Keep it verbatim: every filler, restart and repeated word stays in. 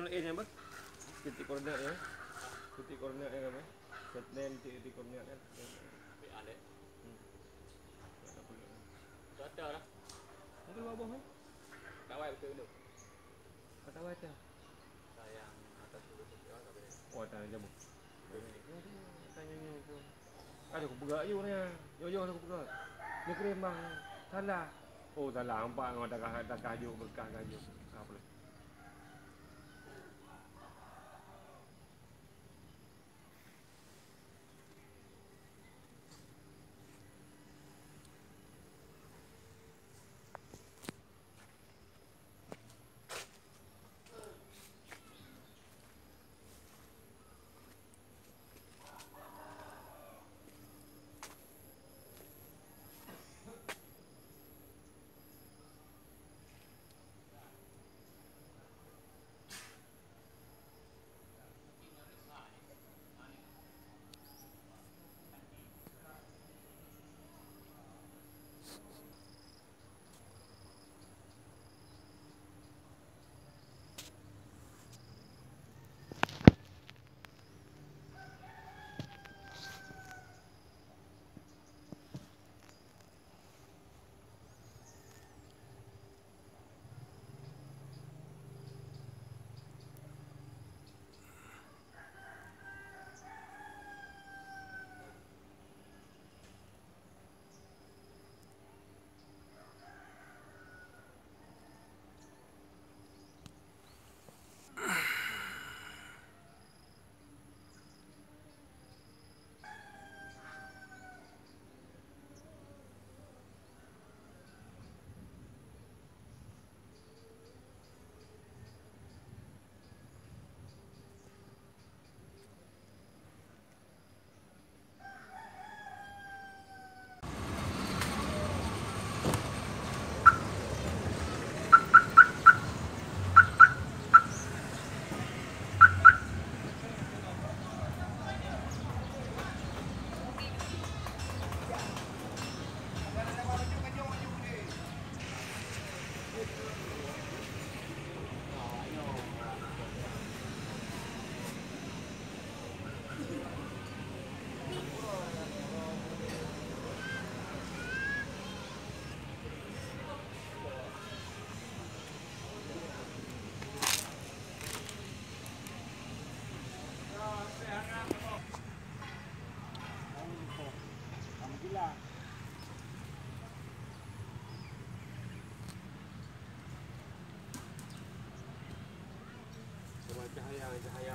Laén nyan, bah? Titik koordinat nyan. Titik koordinat nyan, bah? Set name titik, titik koordinat nyan. Ambil alek. Hmm. Cuaca lah. Mungkin dua boh, kan? Kawai betul tu. Kata baca. Sayang atas dulu tu, oh, tak boleh. Oh, tak ada jamu. Tanya ni tu. Ada aku peugah je orang. Yo, yo, ada aku peugah. Dia kering bang. Salah. Oh, salah. Nampak ngon takah, takah juk, berkah kah juk. Apa lagi? Cahaya, cahaya.